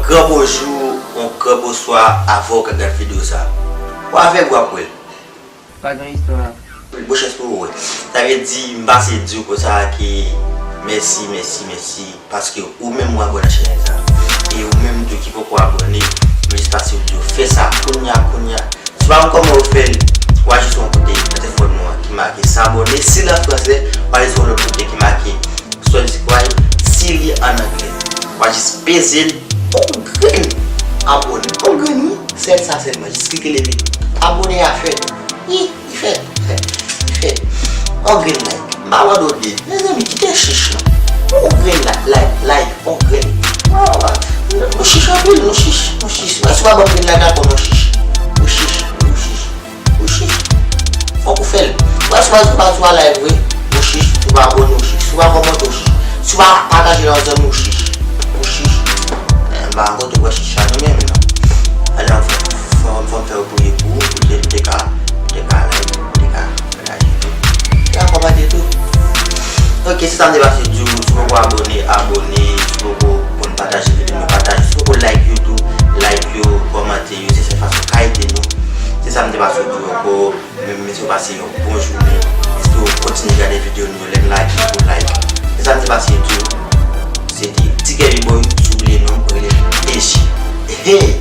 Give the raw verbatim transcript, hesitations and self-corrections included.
Gran bonjou, yon gran bonswa, avan w ka gad videyo sa. Ou avèg, w ap wè l. Pa gen istwa. Bon chans pou ou, wè. Sa vle di, m pase di w konsa ke mèsi, mèsi, mèsi, paske ou menm ou abòne nan chanèl sa. E ou menm tou ki poko abòne, m jis pase w di w fè sa kounya, kounya. Si w pa konn kòman w fè l, w a jis yon kote nan telefòn nou an ki make s'abonner. Si l an fransè, w a jis yon lòt kote ki make subscribe. Si li an anglè, w a jis peze l. On grenn abòne. On grenn, wi. Sèl sa sèlman. Jis klike li vit. Abòne a fèt. Wi, li fèt. Li fèt. On grenn like. M pa mande w de. Mezanmi, kite chich non. On grenn la, like, like, on grenn. Nou chich anpil, nou chich, nou chich. Mwen si w pa ban m grenn like la, konn nou chich. Nou chich, nou chich. Ou chich. Fòk ou fè l. Wè, si w pa, si w pa, si w pa like vre, ou chich. Si w pa abòne, ou chich. Si w pa kòmante, ou chich. Si w pa pataje l ak zanmi, ou chich. Ou chich. Eh, m pa kote w wè chich la, nou menm, non. Alè, fò, fò, fò m fè yon priye pou ou, pou te, te ka, te ka like, te ka pataje tou. Te ka kòmante tou. Ok, se sa m te pase di w, si w poko abòne, abòne, si w poko konn pataje videyo, pataje. Si w poko like yo tou, like yo, kòmante yo, se sèl fason w ka ede nou. Se sa m te pase di w ankò. Men, men si w pase yon bon jounen, espe w kontinye gade videyo nou yo, lè n lage, ou like. Se sa m te pase di w. Se te Ti Kèvi Boy, si w bliye non, rele Eji. Hey!